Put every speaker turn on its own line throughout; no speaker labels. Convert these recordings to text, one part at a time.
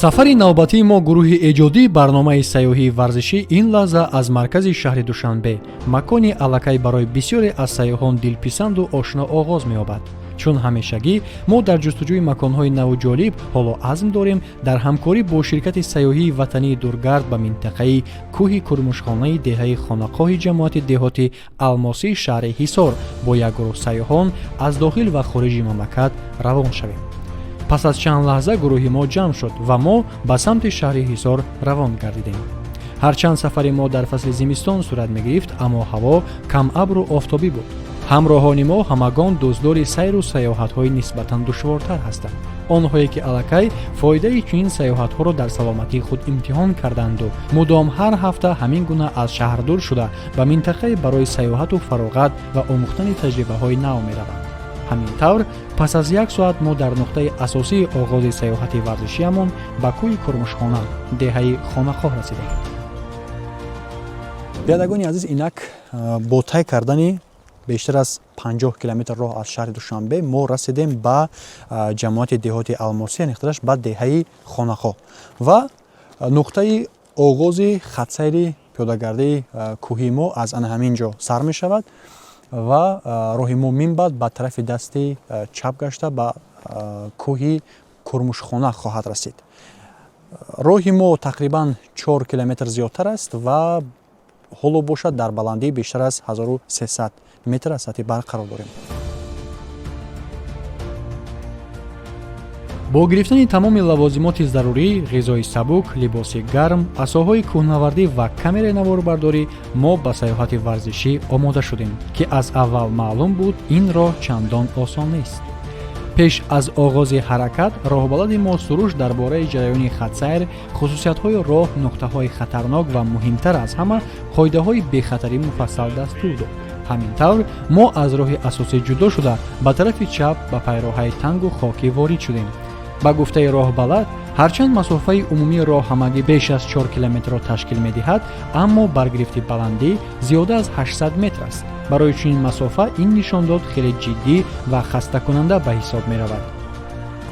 Сафари навбатии мо, гурӯҳи эҷодии барномаи сайёҳии варзишӣ, ин лаҳза аз маркази шаҳри Душанбе, макони аллакай барои бисёре аз сайёҳон дилписанду ошно, оғоз меёбад. Чун ҳамешагӣ мо дар ҷустуҷӯи маконҳои наву ҷолиб, ҳоло азм дорем дар ҳамкорӣ бо ширкати сайёҳии ватании Дургард ба минтақаи кӯҳи Курмушхонаи деҳаи Хонақоҳи ҷамоати деҳоти Алмосии шаҳри Ҳисор бо як гурӯҳ сайёҳон аз дохил ва хориҷи мамлакат равон шавем. Пас аз чанд лаҳза гурӯҳи мо ҷамъ шуд ва мо ба самти шаҳри Ҳисор равон гардидем. Ҳарчанд сафари мо дар фасли зимистон сурат мегирифт, аммо ҳаво камабру офтобӣ буд. Ҳамроҳони мо ҳамагон дӯстдори сайру сайёҳатҳои нисбатан душвортар ҳастанд, онҳое ки аллакай фоидаи чунин сайёҳатҳоро дар саломатии худ имтиҳон карданду мудом ҳар ҳафта ҳамин гуна аз шаҳр дур шуда, ба минтақае барои сайёҳату фароғат ва омӯхтани таҷрибаҳои нав мераванд. Ҳамин тавр, пас аз як соат мо дар нуқтаи асосии оғози сайёҳати варзишиамон ба кӯҳи Курмушхона, деҳаи Хонақоҳ расидем.
Бинандагони азиз, инак бо тай кардани бештар аз 50 километр роҳ аз шаҳри Душанбе мо расидем ба ҷамоати деҳоти Алмосӣ, яъне ба деҳаи Хонақоҳ ва нуқтаи оғози хатсайри пиёдагардии кӯҳии мо аз ана ҳамин ҷо сар мешавад ва роҳи мо минбаъд ба тарафи дасти чап гашта, ба кӯҳи Курмушхона хоҳад расид. Роҳи мо тақрибан 4 километр зиёдтар аст ва ҳоло бошад дар баландии бештар аз 1300 метр аз сатҳи баҳр қарор дорем.
Бо гирифтани тамоми лавозимоти зарурӣ, ғизои сабук, либоси гарм, асоҳои кӯҳнавардӣ ва камераи наворбардорӣ мо ба сайёҳати варзишӣ омода шудем, ки аз аввал маълум буд, ин роҳ чандон осон нест. Пеш аз оғози ҳаракат роҳбалади мо Суруш дар бораи ҷараёни хатсайр, хусусиятҳои роҳ, нуқтаҳои хатарнок ва муҳимтар аз ҳама қоидаҳои бехатарӣ муфассал дастур дод. Ҳамин тавр, мо аз роҳи асосӣ ҷудо шуда, ба тарафи чап ба пайроҳаи тангу хокӣ ворид шудем. Ба гуфтаи роҳбалад, ҳарчанд масофаи умумии роҳ ҳамагӣ беш аз 4 километрро ташкил медиҳад, аммо баргирифти баландӣ зиёда аз 800 метр аст. Барои чунин масофа ин нишондод хеле ҷиддӣ ва хастакунанда ба ҳисоб меравад.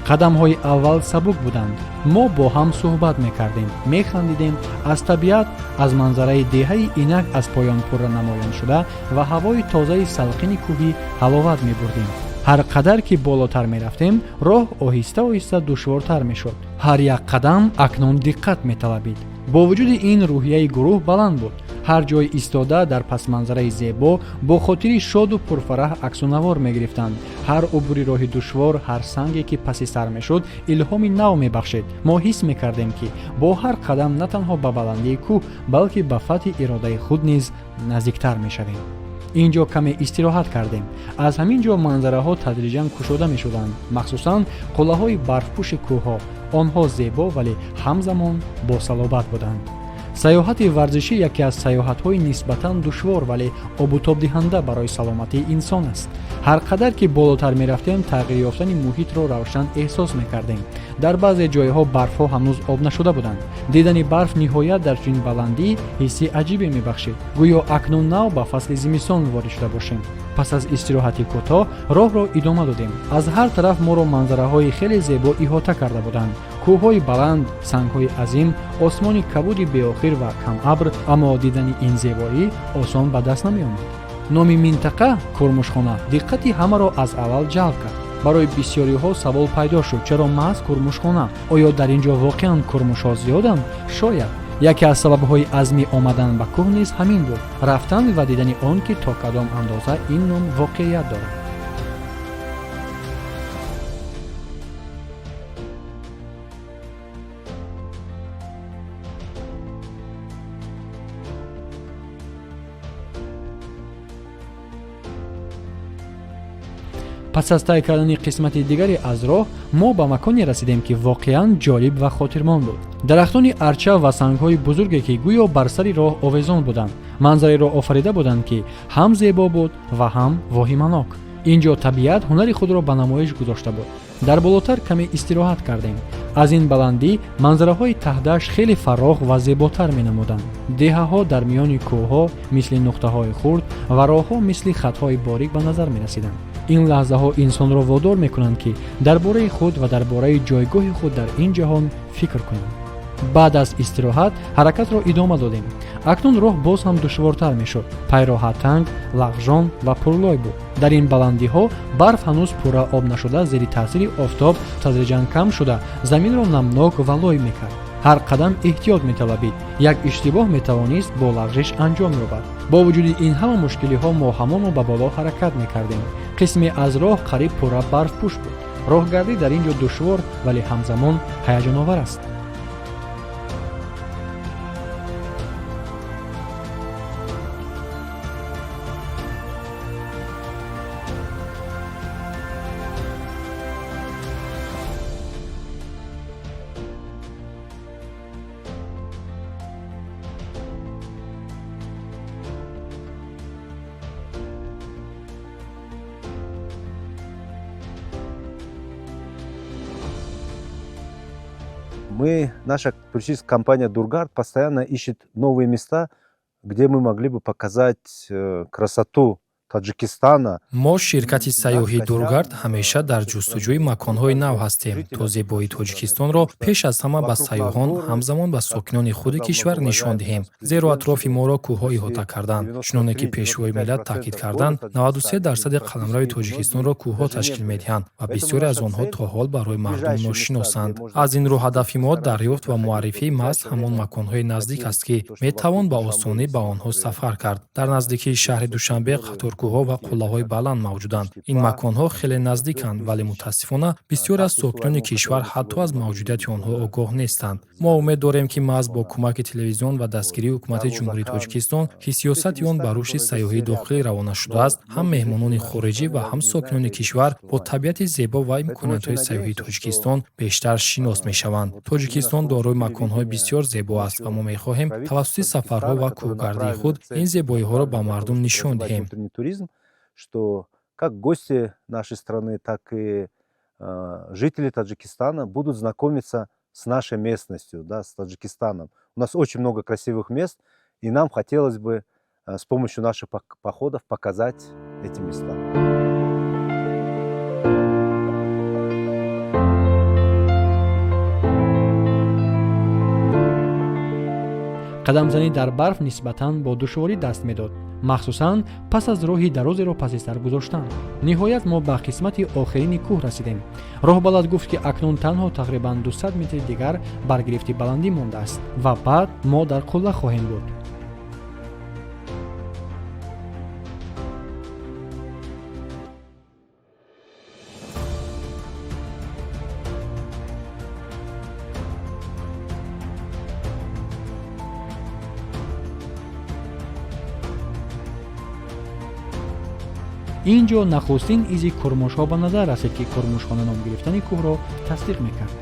Қадамҳои аввал сабук буданд. Мо бо ҳам суҳбат мекардем, механдидем, аз табиат, аз манзараи деҳаи инак аз поён пурра намоён шуда ва ҳавои тозаи салқини кӯҳӣ ҳаловат мебурдем. Ҳар қадар ки болотар мерафтем, роҳ оҳиста оҳиста душвортар мешуд. Ҳар як қадам акнун диққат металабид. Бо вуҷуди ин, рӯҳияи гурӯҳ баланд буд. Ҳар ҷой истода, дар пасманзараи зебо бо хотири шоду пурфараҳ аксунавор мегирифтанд. Ҳар убури роҳи душвор, ҳар санге ки паси сар мешуд, илҳоми нав мебахшид. Мо ҳис мекардем, ки бо ҳар қадам на танҳо ба баландии кӯҳ, балки ба фатҳи иродаи худ низ наздиктар мешавем. Ин ҷо каме истироҳат кардем. Аз ҳамин ҷо манзараҳо тадриҷан кушода мешуданд, махсусан қуллаҳои барфпӯши кӯҳҳо. Онҳо зебо, вале ҳамзамон босалобат буданд. Сайёҳати варзишӣ яке аз сайёҳатҳои нисбатан душвор, вале обутобдиҳанда барои саломатии инсон аст. Ҳар қадар ки болотар мерафтем, тағйир ёфтани муҳитро равшан эҳсос мекардем. Дар баъзе ҷойҳо барфҳо ҳанӯз об нашуда буданд. Дидани барф ниҳоят дар чунин баландӣ ҳисси аҷибе мебахшид, гӯё акнун нав ба фасли зимистон ворид шуда бошем. Пас аз истироҳати кӯтоҳ роҳро идома додем. Аз ҳар тараф моро манзараҳои хеле зебо иҳота карда буданд: кӯҳҳои баланд, сангҳои азим, осмони кабуди беохир ва камабр. Аммо дидани ин зебоӣ осон ба даст намеомад. Номи минтақа, Курмушхона, диққати ҳамаро аз аввал ҷалб кард. Барои бисёриҳо савол пайдо шуд: чаро маҳз Курмушхона? Оё дар ин ҷо воқеан курмушҳо зиёданд? Шояд яке аз сабабҳои азми омадан ба кӯҳ низ ҳамин буд: рафтан ва дидани он ки то кадом андоза ин ном воқеият дорад. Пас аз тай кардани қисмати дигаре аз роҳ мо ба маконе расидем, ки воқеан ҷолиб ва хотирмон буд. Дарахтони арча ва сангҳои бузурге, ки гӯё бар сари роҳ овезон буданд, манзареро офарида буданд, ки ҳам зебо буд ва ҳам воҳиманок. Ин ҷо табиат ҳунари худро ба намоиш гузошта буд. Дар болотар каме истироҳат кардем. Аз ин баландӣ манзараҳои таҳдашт хеле фарох ва зеботар менамуданд. Деҳаҳо дар миёни кӯҳҳо мисли нуқтаҳои хурд ва роҳҳо мисли хатҳои борик ба назар мерасиданд. Ин лаҳзаҳо инсонро водор мекунанд, ки дар бораи худ ва дар бораи ҷойгоҳи худ дар ин ҷаҳон фикр кунанд. Баъд аз истироҳат ҳаракатро идома додем. Акнун роҳ боз ҳам душвортар мешуд. Пайроҳа танг, лағжон ва пурлой буд. Дар ин баландиҳо барф ҳанӯз пурра об нашуда, зери таъсири офтоб тадриҷан кам шуда, заминро намнок ва лой мекард. Ҳар қадам эҳтиёт металабид, як иштибоҳ метавонист бо лағжиш анҷом ёбад. Бо вуҷуди ин ҳама мушкилиҳо мо ҳамоно ба боло ҳаракат мекардем. Қисме аз роҳ қариб пурра барфпӯш буд. Роҳгардӣ дар ин ҷо душвор, вале ҳамзамон ҳаяҷоновар аст.
Мы, наша туристическая компания «Дургард» постоянно ищет новые места, где мы могли бы показать красоту Таджикистана.
Мо, ширкати сайёҳии Дургард, ҳамеша дар ҷустуҷӯи маконҳои нав ҳастем, то зебоии Тоҷикистонро пеш аз ҳама ба сайёҳон, ҳамзамон ба сокинони худи кишвар нишон диҳем, зеро атрофи моро кӯҳҳо иҳота карданд. Чуноне ки Пешвои миллат таъкид карданд, 93% қаламрави Тоҷикистонро кӯҳҳо ташкил медиҳанд ва бисёре аз онҳо то ҳол барои мардум ношиносанд. Аз ин рӯ ҳадафи мо дарёфт ва муаррифии маҳз ҳамон маконҳои наздик аст, ки метавон ба осонӣ ба онҳо сафар кард. Дар наздикии шаҳри Душанбе қаторкӯҳҳо ва қуллаҳои баланд мавҷуданд. Ин маконҳо хеле наздиканд, вале мутаассифона бисёр аз сокинони кишвар ҳатто аз мавҷудияти онҳо огоҳ нестанд. Мо умед дорем, ки маҳз бо кӯмаки телевизион ва дастгирии Ҳукумати Ҷумҳурии Тоҷикистон, ки сиёсати он ба рушди сайёҳии дохилӣ равона шудааст, ҳам меҳмонони хориҷӣ ва ҳам сокинони кишвар бо табиати зебо ва имкониятҳои сайёҳии Тоҷикистон бештар шинос мешаванд. Тоҷикистон дорои маконҳои бисёр зебо аст ва мо мехоҳем тавассути сафарҳо ва кӯҳгардии худ ин зебоиҳоро ба мардум нишон диҳем.
Что как гости нашей страны, так и жители Таджикистана будут знакомиться с нашей местностью, да, с Таджикистаном. У нас очень много красивых мест, и нам хотелось бы с помощью наших походов показать эти места.
Қадамзанӣ дар барф нисбатан бо душворӣ даст медод, махсусан пас аз роҳи дарозеро паси сар гузоштан. Ниҳоят мо ба қисмати охирини кӯҳ расидем. Роҳбалад гуфт, ки акнун танҳо тақрибан 200 метри дигар баргирифти баландӣ мондааст ва баъд мо дар қулла хоҳем буд. Ин ҷо нахустин изи курмушҳо ба назар расид, ки Курмушхона ном гирифтани кӯҳро тасдиқ мекард.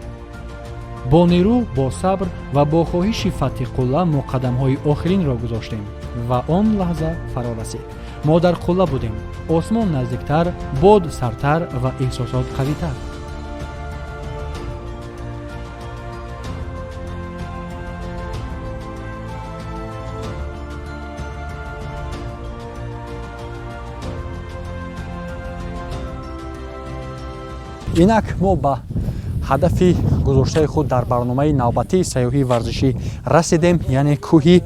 Бо нерӯ, бо сабр ва бо хоҳиши фатҳи қулла мо қадамҳои охиринро гузоштем ва он лаҳза фаро расид. Мо дар қулла будем. Осмон наздиктар, бод сардтар ва эҳсосот қавитар.
Инак мо ба ҳадафи гузоштаи худ дар барномаи навбатии сайёҳии варзишӣ расидем, яъне кӯҳи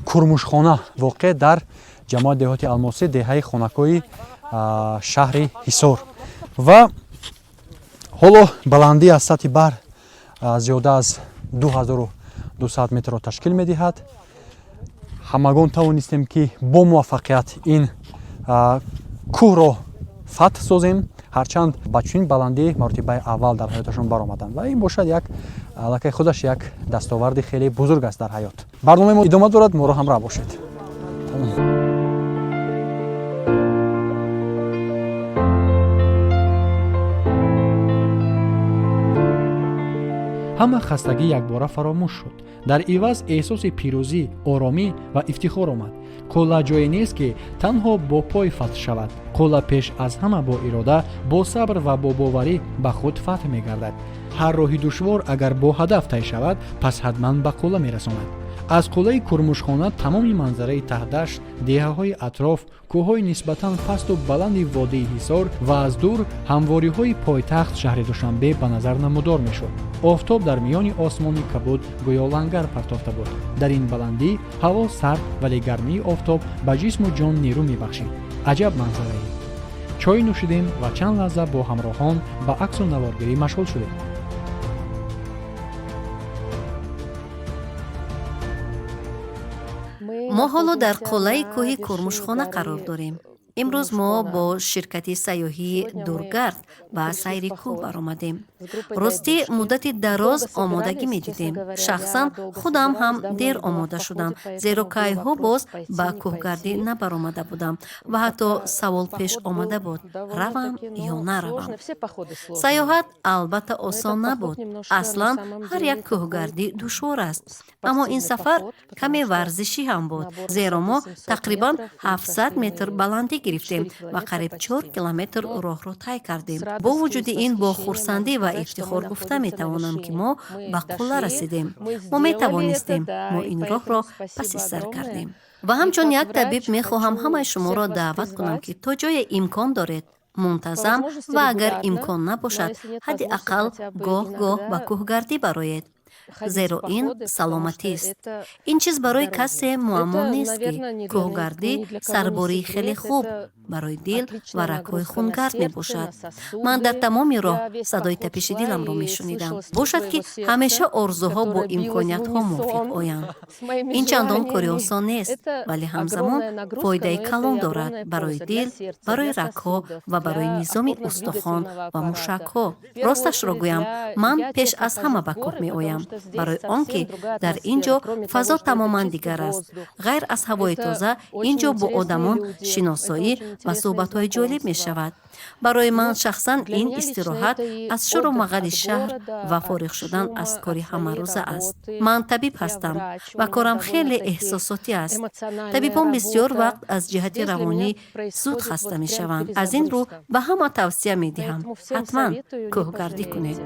Курмушхона, воқеъ дар ҷамоати деҳоти Алмосӣ, деҳаи Хонакои шаҳри Ҳисор. Ва ҳоло баландӣ аз сатҳи баҳр зиёда аз 2200 метрро ташкил медиҳад. Ҳамагон тавонистем, ки бо муваффақият ин кӯҳро фатҳ созем, ҳарчанд ба чунин баландӣ маротибаи аввал дар ҳаёташон баромаданд ва ин бошад як аллакай худаш як дастоварди хеле бузург аст дар ҳаёт. Барномаи мо идома дорад, моро ҳамроҳ бошед.
Ҳама хастагӣ якбора фаромӯш шуд. Дар иваз эҳсоси пирӯзӣ, оромӣ ва ифтихор омад. Қулла ҷое нест, ки танҳо бо пой фатҳ шавад. Қулла пеш аз ҳама бо ирода, бо сабр ва бо боварӣ ба худ фатҳ мегардад. Ҳар роҳи душвор агар бо ҳадаф тай шавад, пас ҳатман ба қулла мерасонад. Аз қуллаи Курмушхона тамоми манзараи Таҳдашт, деҳаҳои атроф, кӯҳҳои нисбатан пасту баланди водии Ҳисор ва аз дур ҳамвориҳои пойтахт шаҳри Душанбе ба назар намудор мешуд. Офтоб дар миёни осмони кабуд гӯё лангар партофта буд. Дар ин баландӣ ҳаво сард, вале гармии офтоб ба ҷисму ҷон нерӯ мебахшид. Аҷаб манзарае! Чой нӯшидем ва чанд лаҳза бо ҳамроҳон ба аксу наворгирӣ машғул шудем.
Мо ҳоло дар қуллаи кӯҳи Курмушхона қарор дорем. Имрӯз мо бо ширкати сайёҳии Дургард ба сайри кӯҳ баромадем. Ростӣ, муддати дароз омодагӣ медидем. Шахсан худам ҳам дер омода шудам, зеро кайҳо боз ба кӯҳгардӣ набаромада будам ва ҳатто савол пеш омада буд: равам ё наравам. Сайёҳат албатта осон набуд. Аслан ҳар як кӯҳгардӣ душвор аст, аммо ин сафар каме варзишӣ ҳам буд, зеро мо тақрибан 700 метр баландӣ гирифтем ва қариб 4 километр роҳро тай кардем. Бо вуҷуди ин, бо хурсандӣ ва ифтихор гуфта метавонам, ки мо ба қулла расидем. Мо метавонистем, мо ин роҳро паси сар кардем. Ва ҳамчун як табиб мехоҳам ҳамаи шуморо даъват кунам, ки то ҷое имкон доред, мунтазам ва агар имкон набошад, ҳадди ақал гоҳ-гоҳ ба кӯҳгардӣ бароед, зеро ин саломатист. Ин чиз барои касе муаммо нест, ки кӯҳгардӣ сарбории хеле хуб барои дил ва рагҳои хунгард мебошад. Ман дар тамоми роҳ садои тапиши диламро мешунидам. Бошад, ки ҳамеша орзуҳо бо имкониятҳо мувофиқ оянд. Ин чандон кори осон нест, вале ҳамзамон фоидаи калон дорад барои дил, барои рагҳо ва барои низоми устухон ва мушакҳо. Росташро гӯям, ман пеш аз ҳама ба кӯҳ меоям, барои он ки дар ин ҷо фазо тамоман дигар аст. Ғайр аз ҳавои тоза, ин ҷо бо одамон шиносоӣ ва суҳбатҳои ҷолиб мешавад. Барои ман шахсан ин истироҳат аз шуру мағали шаҳр ва фориғ шудан аз кори ҳамарӯза аст. Ман табиб ҳастам ва корам хеле эҳсосотӣ аст. Табибон бисёр вақт аз ҷиҳати равонӣ зуд хаста мешаванд. Аз ин рӯ ба ҳама тавсия медиҳам: ҳатман кӯҳгардӣ кунед.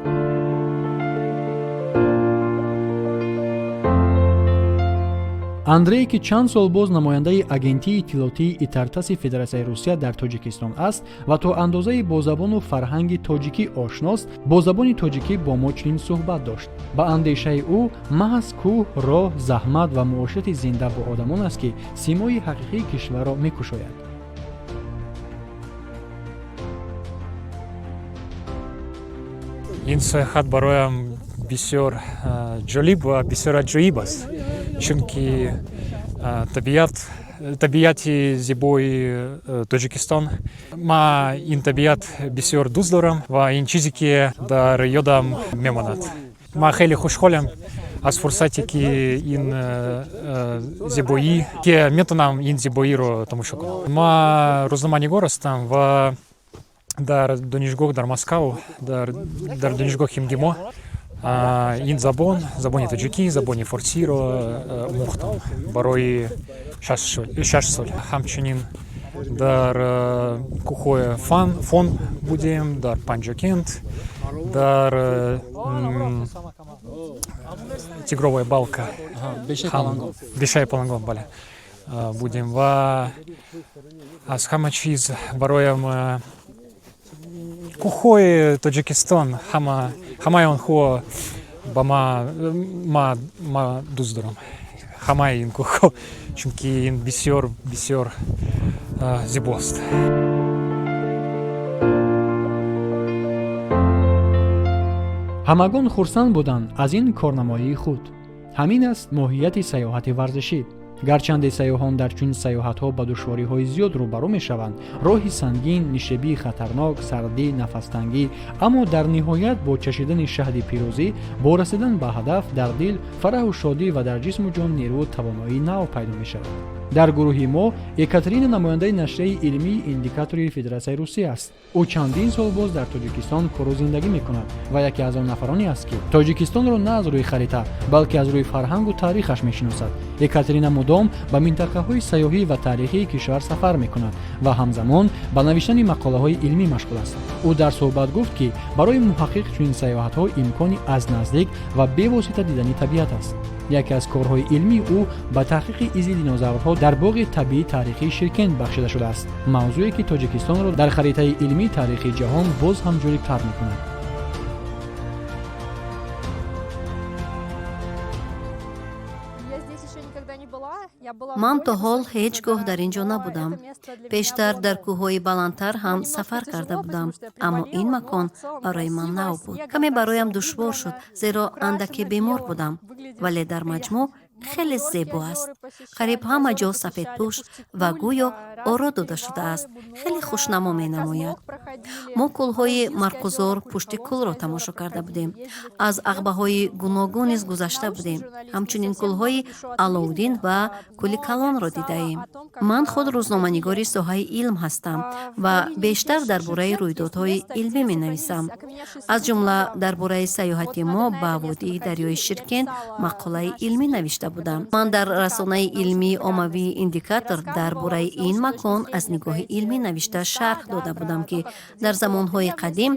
Андрей, ки чанд сол боз намояндаи агентии иттилоотии ИТАР-ТАССи Федератсияи Русия дар Тоҷикистон аст ва то андозае бо забону фарҳанги тоҷикӣ ошност, бо забони тоҷикӣ бо мо чунин суҳбат дошт. Ба андешаи ӯ, маҳз кӯҳ, роҳ, заҳмат ва муоширати зинда бо одамон аст, ки симои ҳақиқии кишварро мекушояд.
Ин саёҳат бароям бисёр ҷолиб ва бисёр аҷоиб аст, чунки табиати зебои Тоҷикистон, ман ин табиат бисёр дӯст дорам ва ин чизе, ки дар ёдам мемонад. Ман хеле хушҳолам аз фурсате, ки ин зебоӣ, ки метавонам ин зебоиро тамошо кунам. Ман рӯзноманигор ҳастам ва дар донишгоҳ дар Москав, дар донишгоҳи МГИМО ин забон, забони тоҷикӣ, забони форсиро омӯхтам барои 6 сол. Ҳамчунин дар кӯҳҳои Фон будем, дар Панҷакент, дар Тигровая балка, бешаи Палангон, бале, будем. Ва аз ҳама чиз бароям кӯҳҳои Тоҷикистон, ҳамаи онҳо ба ма дӯст дорам, ҳамаи ин кӯҳҳо, чунки ин бисёр бисёр зебост.
Ҳамагон хурсанд буданд аз ин корнамоии худ. Ҳамин аст моҳияти сайёҳати варзишӣ. Гарчанде сайёҳон дар чунин сайёҳатҳо ба душвориҳои зиёд рӯбарӯ мешаванд: роҳи сангин, нишебии хатарнок, сардӣ, нафастангӣ, аммо дар ниҳоят бо чашидани шаҳди пирӯзӣ, бо расидан ба ҳадаф, дар дил фараҳу шодӣ ва дар ҷисму ҷон нерӯу тавоноии нав пайдо мешавад. Дар гурӯҳи мо Екатерина намояндаи нашрияи илмии «Индикатори» Федератсияи Русия аст. Ӯ чандин сол боз дар Тоҷикистон кору зиндагӣ мекунад ва яке аз он нафароне аст, ки Тоҷикистонро на аз рӯи харита, балки аз рӯи фарҳангу таърихаш мешиносад. Екатерина мудом ба минтақаҳои сайёҳӣ ва таърихии кишвар сафар мекунад ва ҳамзамон ба навиштани мақолаҳои илмӣ машғул аст. Ӯ дар суҳбат гуфт, ки барои муҳаққиқ чунин сайёҳатҳо имкони аз наздик ва бевосита дидани табиат аст. Яке аз корҳои илмии ӯ ба таҳқиқи изи динозаврҳо дар боғи табиии таърихии Ширкент бахшида шудааст, мавзӯе ки Тоҷикистонро дар харитаи илмии таърихии ҷаҳон боз ҳам ҷолибтар мекунад.
Ман то ҳол ҳеҷ гоҳ дар ин ҷо набудам. Пештар дар кӯҳҳои баландтар ҳам сафар карда будам, аммо ин макон барои ман нав буд. Каме бароям душвор шуд, зеро андаке бемор будам, вале дар маҷмӯъ хеле зебо аст. Қариб ҳама ҷо сафедпӯш ва гӯё оро дода шудааст, хеле хушнамо менамояд. Мо кӯлҳои марқузор пушти кӯлро тамошо карда будем, аз ағбаҳои гуногун низ гузашта будем, ҳамчунин кӯлҳои Алоуддин ва кӯли Калонро дидаем. Ман худ рӯзноманигори соҳаи илм ҳастам ва бештар дар бораи рӯйдодҳои илмӣ менависам. Аз ҷумла дар бораи сайёҳати мо ба водии дарёи Ширкент мақолаи илмӣ навишта будам. Ман дар расонаи илмии оммавии «Индикатор» дар бораи ин макон аз нигоҳи илмӣ навишта шарҳ дода будам, ки дар замонҳои қадим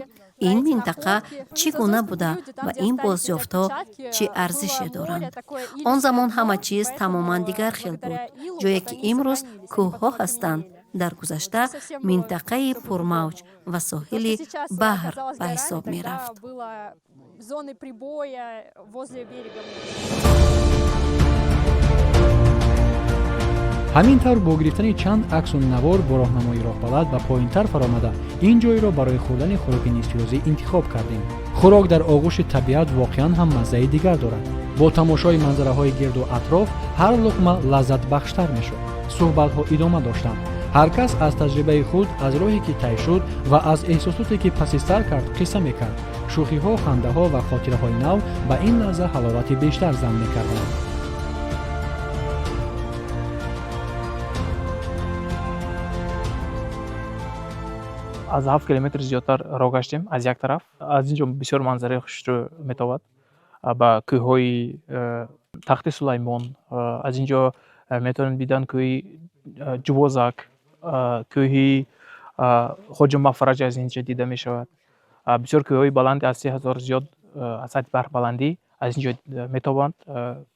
ин минтақа чӣ гуна буда ва ин бозёфтҳо чӣ арзише доранд. Он замон ҳама чиз тамоман дигар хел буд. Ҷое ки имрӯз кӯҳҳо ҳастанд, дар гузашта минтақаи пурмавҷ ва соҳили баҳр ба ҳисоб мерафт.
Ҳамин тавр, бо гирифтани чанд аксу навор бо роҳнамои роҳбалад ба поинтар фаромада, ин ҷойро барои хӯрдани хӯроки нисфирӯзӣ интихоб кардем. Хӯрок дар оғӯши табиат воқеан ҳам маззаи дигар дорад. Бо тамошои манзараҳои гирду атроф ҳар луқма лаззатбахштар мешуд. Суҳбатҳо идома доштанд. Ҳар кас аз таҷрибаи худ, аз роҳе ки тай шуд ва аз эҳсосоте ки паси сар кард, қисса мекард. Шӯхиҳо, хандаҳо ва хотираҳои нав ба ин лаҳза ҳаловати бештар зам мекарданд.
Аз 7 километр зиёдтар роҳ гаштем аз як тараф. Аз ин ҷо бисёр манзараи хушрӯ метобад ба кӯҳҳои Тахти Сулаймон. Аз ин ҷо метавонем дидан кӯҳи Ҷувозак, кӯҳи Хоҷа Мафраҷ аз ин ҷо дида мешавад. Бисёр кӯҳҳои баланди аз 3000 зиёд аз сатҳи баҳр баландӣ аз ин ҷо метобанд.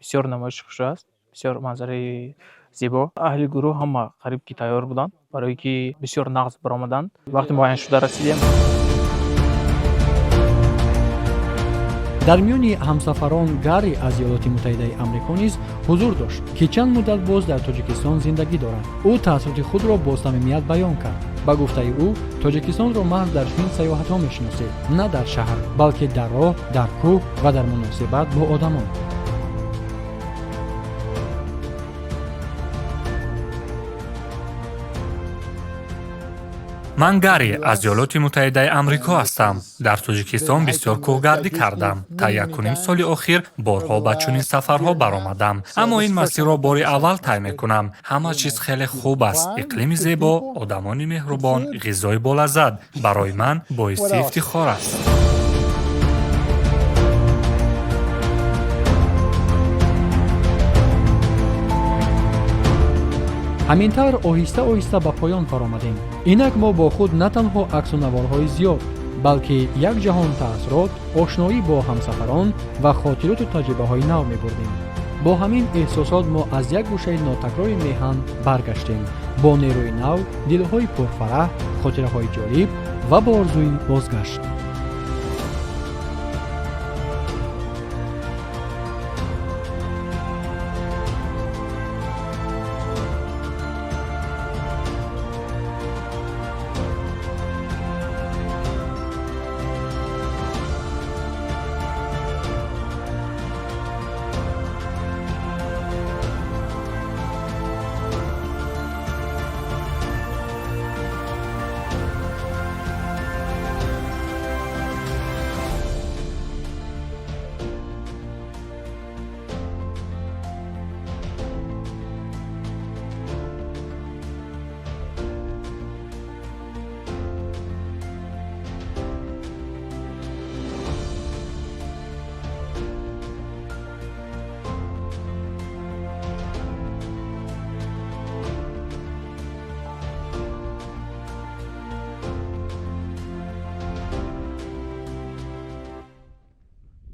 Бисёр намоиши хушрӯ аст, бисёр манзараи зебо. Аҳли гурӯҳ ҳама қариб ки тайёр буданд, барое ки бисёр нағз баромаданд. Вақти муайяншуда расидем.
Дар миёни ҳамсафарон Гарри аз Иёлоти Муттаҳидаи Амрико низ ҳузур дошт, ки чанд муддат боз дар Тоҷикистон зиндагӣ дорад. Ӯ таассуроти худро бо самимият баён кард. Ба гуфтаи ӯ, Тоҷикистонро маҳз дар чунин сайёҳатҳо мешиносед, на дар шаҳр, балки дар роҳ, дар кӯҳ ва дар муносибат бо одамон.
Ман Гарри аз Иёлоти Муттаҳидаи Амрико ҳастам. Дар Тоҷикистон бисёр кӯҳгардӣ кардам. Та якуним соли охир борҳо ба чунин сафарҳо баромадам, аммо ин масирро бори аввал тай мекунам. Ҳама чиз хеле хуб аст: иқлими зебо, одамони меҳрубон, ғизои болаззат. Барои ман боиси ифтихор аст.
Ҳамин тавр, оҳиста оҳиста ба поён фаромадем. Инак мо бо худ на танҳо аксу наворҳои зиёд, балки як ҷаҳон таассурот, ошноӣ бо ҳамсафарон ва хотироту таҷрибаҳои нав мебурдем. Бо ҳамин эҳсосот мо аз як гӯшаи нотакрори меҳан баргаштем, бо нерӯи нав, дилҳои пурфараҳ, хотираҳои ҷолиб ва бо орзуи бозгашт.